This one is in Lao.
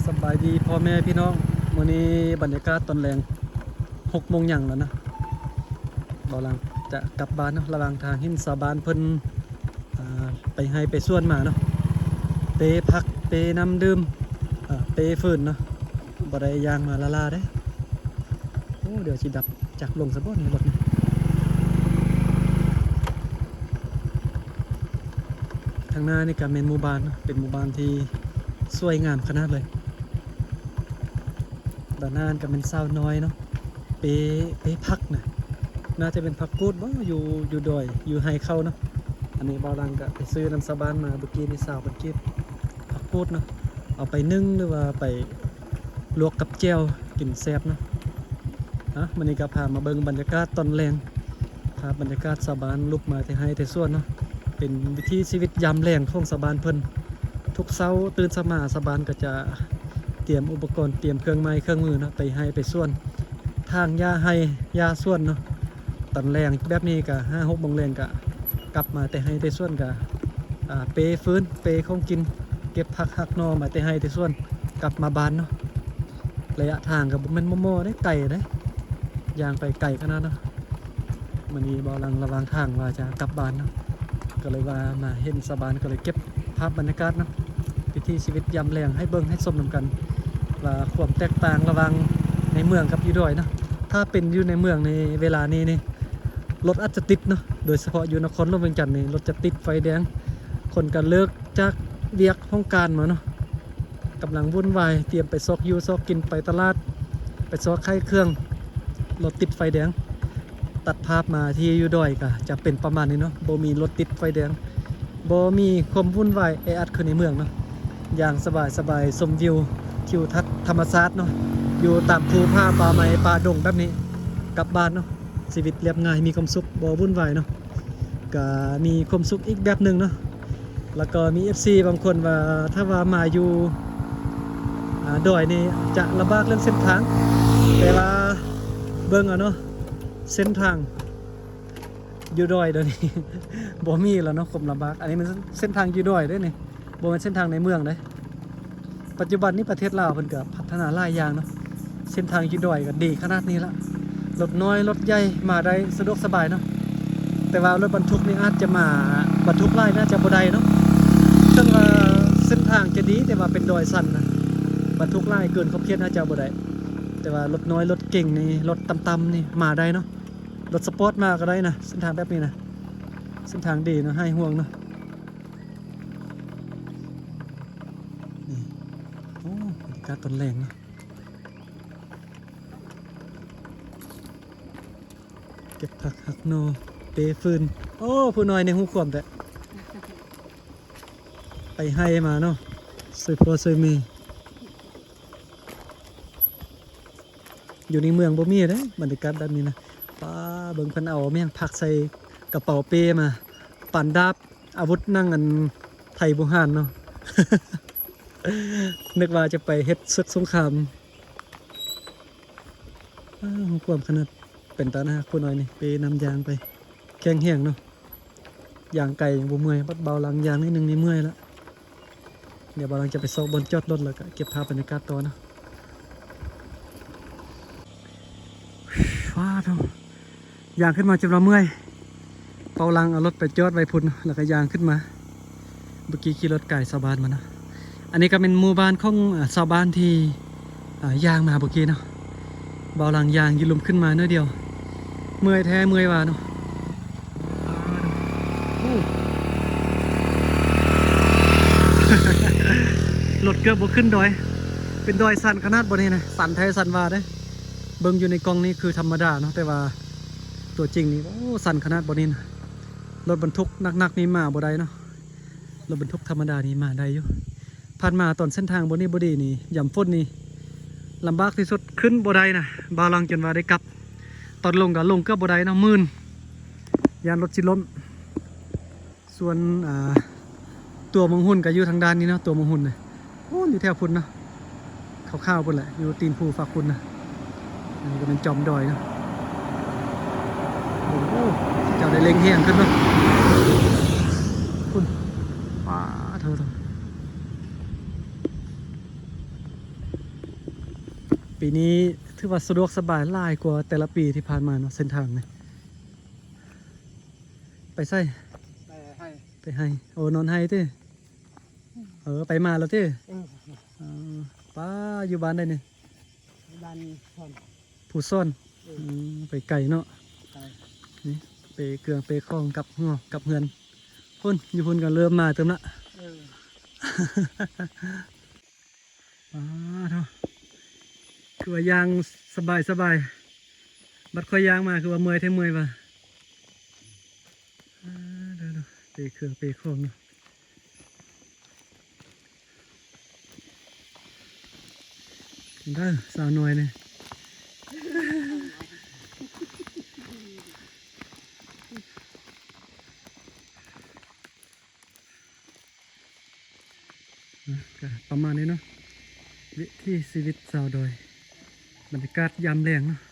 ສະບາຍດີພໍ່ແມ່ພີ່ນ້ອງ, ມື້ນີ້ບັນຍາກາດຕອນແລງ ຫົກໂມງຫຍັງແລ້ວນະ, ເບົາຫຼັງຈະກັບບ້ານເນາະ. ລະຫວ່າງທາງເຫັນຊາວບ້ານເພິ່ນ ອ່າ ໄປໄຮ່ໄປສວນມາເນາະ, ເປຜັກ ເປນ້ຳດື່ມ ເອີ ເປຟືນເນາະ, ບໍ່ໄດ້ຍ່າງມາລ້າໆເດ້. ໂອ້ ດຽວຊິດັບຈັກລົງຊະບໍ່ນີ້ລົດນີ້. ທາງໜ້ານີ້ກະແມ່ນໝູ່ບ້ານເນາະ, ເປັນໝູ່ບ້ານທີ່ສວຍງາມຂະໜາດເລີຍ. ດ້ານໜ້າກະແມ່ນສາວນ້ອຍເນາະ, ເປ ເປຜັກນະ, ໜ້າຈະເປັນຜັກກູດບໍ່ ຢູ່ ຢູ່ດອຍ ຢູ່ໄຮ່ເຂົາເນາະ. ອັນນີ້ເບົາຫຼັງກະໄປຊື້ນຳຊາວບ້ານມາ ເມື່ອກີ້ນີ້ ຊາວພັນກີບ. ຜັກກູດເນາະ, ເອົາໄປໜຶ້ງ ຫຼືວ່າໄປລວກກັບແຈ່ວ ກິນແຊບເນາະ. ອ່ະ ມື້ນີ້ກະພາມາເບິ່ງບັນຍາກາດຕອນແລງ, ພາບບັນຍາກາດຊາວບ້ານລຸກມາແຕ່ໄຮ່ແຕ່ສວນເນາະ, ເປັນວິຖີຊີວິດຍາມແລງຂອງຊາວບ້ານເພິ່ນ. ທຸກເຊົ້າຕື່ນເຊົ້າມາ ຊາວບ້ານກະຈະຕຽມອຸປະກອນ ຕຽມເຄື່ອງໄມ້ເຄື່ອງມືເນາະ, ໄປໄຮ່ໄປສວນ ຖາງຫຍ້າໄຮ່ຫຍ້າສວນເນາະ. ຕອນແລງແບບນີ້ກະ ຫ້າຫົກໂມງແລງກະກັບມາແຕ່ໄຮ່ແຕ່ສວນກະ ອ່າ ເປຟືນ ເປຂອງກິນ ເກັບຜັກຫັກໜໍ່ມາແຕ່ໄຮ່ແຕ່ສວນ ກັບມາບ້ານເນາະ. ໄລຍະທາງກະບໍ່ແມ່ນໝໍ່ໆເດ້ ໄກເດ້, ຍ່າງໄປໄກຂະໜາດເນາະ. ມື້ນີ້ເບົາຫຼັງລະຫວ່າງທາງວ່າຈະກັບບ້ານເນາະ, ກະເລີຍວ່າມາເຫັນຊາວບ້ານ ກະເລີຍເກັບພາບບັນຍາກາດເນາະ, ວິຖີຊີວິດຍາມແລງໃຫ້ເບິ່ງໃຫ້ຊົມນຳກັນ ວ່າຄວາມແຕກຕ່າງລະຫວ່າງໃນເມືອງກັບຢູ່ດອຍເນາະ. ຖ້າເປັນຢູ່ໃນເມືອງໃນເວລານີ້ນີ້ ລົດອາດຈະຕິດເນາະ, ໂດຍສະເພາະຢູ່ນະຄອນຫຼວງວຽງຈັນນີ້ ລົດຈະຕິດໄຟແດງ, ຄົນກະເລີກຈາກວຽກຫ້ອງການມາເນາະ, ກຳລັງວຸ່ນວາຍ ຕຽມໄປຊອກຢູ່ຊອກກິນ ໄປຕະຫຼາດ ໄປຊອກຂາຍເຄື່ອງ, ລົດຕິດໄຟແດງ. ຕັດພາບມາທີ່ຢູ່ດອຍກະຈະເປັນປະມານນີ້ເນາະ, ບໍ່ມີລົດຕິດໄຟແດງ, ບໍ່ມີຄວາມວຸ່ນວາຍແອອັດຄືໃນເມືອງເນາະ, ຢ່າງສະບາຍໆ ຊົມວິວທິວທັດທຳມະຊາດເນາະ, ຢູ່ຕາມພູຜາປ່າໄມ້ປ່າດົງແບບນີ້ ກັບບ້ານເນາະ. ຊີວິດລຽບງ່າຍ ມີຄວາມສຸກ ບໍ່ວຸ່ນວາຍເນາະ, ກະມີຄວາມສຸກອີກແບບໜຶ່ງເນາະ. ແລ້ວກໍມີເອັຟຊີບາງຄົນວ່າ ຖ້າວ່າມາຢູ່ ອ່າ ດອຍນີ້ຈະລຳບາກເລື່ອງເສັ້ນທາງ, ແຕ່ວ່າເບິ່ງເອົາເນາະ ເສັ້ນທາງຢູ່ດອຍດຽວນີ້ ບໍ່ມີແລ້ວເນາະ ຄວາມລຳບາກ. ອັນນີ້ມັນເສັ້ນທາງຢູ່ດອຍເດ້ນີ້, ບໍ່ແມ່ນເສັ້ນທາງໃນເມືອງເດ້. ປັດຈຸບັນນີ້ປະເທດລາວເພິ່ນກະພັດທະນາຫຼາຍຢ່າງເນາະ, ເສັ້ນທາງຢູ່ດອຍກະດີຂະໜາດນີ້ລະ, ລົດນ້ອຍລົດໃຫຍ່ມາໄດ້ສະດວກສະບາຍເນາະ. ແຕ່ວ່າລົດບັນທຸກນີ້ອາດຈະມາ ບັນທຸກຫຼາຍໜ້າຈະບໍ່ໄດ້ເນາະ, ເຖິງວ່າເສັ້ນທາງຈະດີ ແຕ່ວ່າເປັນດອຍຊັນນະ, ບັນທຸກຫຼາຍເກີນຂອບເຂດໜ້າຈະບໍ່ໄດ້. ແຕ່ວ່າລົດນ້ອຍລົດເກັງນີ້ ລົດຕ່ຳໆນີ້ມາໄດ້ເນາະ, ລົດສະປອດມາກະໄດ້ນະ, ເສັ້ນທາງແບບນີ້ນະ ເສັ້ນທາງດີເນາະ, ຫາຍຫ່ວງເນາະ. ນີ້ ໂອ້ ບັນຍາກາດຕອນແລງເນາະ, ເກັບຜັກຫັກໜໍ່ ເປຟືນ. ໂອ້ ຜູ້ນ້ອຍນີ້ຮູ້ຄວາມແທ້, ໄປໄຮ່ມາເນາະ ຊ່ວຍພໍ່ຊ່ວຍແມ່. ຢູ່ໃນເມືອງບໍ່ມີເດ້ບັນຍາກາດແບບນີ້ນະ. ປ້າ ເບິ່ງເພິ່ນເອົາແມ່ງຜັກໃສ່ກະເປົາເປ້ມາ, ປານດາບ ອາວຸດໜັງອັນໄທບູຮານເນາະ, ນຶກວ່າຈະໄປເຮັດເສິກສົງຄາມ. ອ້າວ ຄວາມຂະໜາດ ເປັນຕາໜ້າຮັກຜູ້ນ້ອຍນີ້, ເປ້ນຳຍ່າງໄປ ແຂງແຮງເນາະ, ຍ່າງໄກຍັງບໍ່ເມື່ອຍ, ບັດເບົາຫຼັງຍ່າງໜ້ອຍໜຶ່ງນີ້ເມື່ອຍລະ. ດຽວເບົາຫຼັງຈະໄປຊອກບ່ອນຈອດລົດ ແລ້ວກະເກັບພາບບັນຍາກາດຕໍ່ເນາະ. ວ້າໂທ້ ຍ່າງຂຶ້ນມາຈົນວ່າເມື່ອຍ, ເບົາຫຼັງເອົາລົດໄປຈອດໄວ້ພຸ້ນ ແລ້ວກະຍ່າງຂຶ້ນມາ. ເມື່ອກີ້ຂີ່ລົດກາຍຊາວບ້ານມາເນາະ. ອັນນີ້ກະແມ່ນໝູ່ບ້ານຂອງ ເອີ ຊາວບ້ານທີ່ ເອີ ຍ່າງມາເມື່ອກີ້ເນາະ. ເບົາຫຼັງຍ່າງຢູ່ລຸ່ມຂຶ້ນມາໜ້ອຍດຽວ, ເມື່ອຍແທ້ເມື່ອຍວ່າເນາະ. ໂອ້ ລົດເກືອບບໍ່ຂຶ້ນດອຍ, ເປັນດອຍຊັນຂະໜາດບໍ່ນີ້ນະ, ຊັນແທ້ຊັນວ່າເດ້. ເບິ່ງຢູ່ໃນກ້ອງນີ້ຄືທຳມະດາເນາະ, ແຕ່ວ່າຕົວຈິງນີ້ ໂອ້ ຊັນຂະໜາດບໍ່ນີ້ນະ. ລົດບັນທຸກໜັກໆນີ້ມາບໍ່ໄດ້ເນາະ, ລົດບັນທຸກທຳມະດານີ້ມາໄດ້ຢູ່. ຜ່ານມາຕອນເສັ້ນທາງບໍ່ນີ້ບໍ່ດີນີ້ ຍາມຝົນນີ້ລຳບາກທີ່ສຸດ, ຂຶ້ນບໍ່ໄດ້ນະ, ບ່າວຫຼັງຈົນວ່າໄດ້ກັບ. ຕອນລົງກະລົງເກືອບບໍ່ໄດ້ເນາະ, ມື່ນ ຢ້ານລົດຊິລົ້ມ. ສ່ວນ ອ່າ ຕົວເມືອງຮຸນກະຢູ່ທາງດ້ານນີ້ເນາະ, ຕົວເມືອງຮຸນນະ. ໂອ້ ຢູ່ແຖວພຸ້ນເນາະ, ຂາວໆ ພຸ້ນແຫຼະ, ຢູ່ຕີນພູຟາກພຸ້ນນະ. ອັນນີ້ກະແມ່ນຈອມດອຍເນາະ. ໂອ້ ເຈົ້າໄດ້ເລັ່ງແຮງຂຶ້ນເນາະ. ພຸ້ນ ປາໂທ້. ປີນີ້ຖືວ່າສະດວກສະບາຍຫຼາຍກວ່າແຕ່ລະປີທີ່ຜ່ານມາເນາະ ເສັ້ນທາງນີ້. ໄປໃສ? ໄປໄຮ່. ໄປໄຮ່. ໂອ້ ນອນໄຮ່ຕິ? ເອີ ໄປມາແລ້ວຕິ? ເອີ ປ້າ ຢູ່ບ້ານໃດນີ້? ບ້ານຊ່ອນ. ພູຊ່ອນ. ເອີ ອືມ ໄປໄກເນາະ. ໄກ. ນີ້ເປເຄື່ອງເປຂອງກັບຫົວກັບເຮືອນ. ພຸ້ນ ຢູ່ພຸ້ນກໍເລີ່ມມາຕື່ມລະ. ເອີ ປ້າໂທ້ ຄືວ່າຍ່າງສະບາຍສະບາຍ ບັດຂ້ອຍຍ່າງມາຄືວ່າເມື່ອຍແທ້ເມື່ອຍວ່າ. ອ່າ ເດີໆ ເປເຄື່ອງເປຂອງຢູ່. ເດີ ສາວນ້ອຍນີ້ ອ່ະ ກະປະມານນີ້ເນາະ ວິຖີຊີວິດຊາວດອຍ ບັນຍາກາດຍາມແລງເນາະ.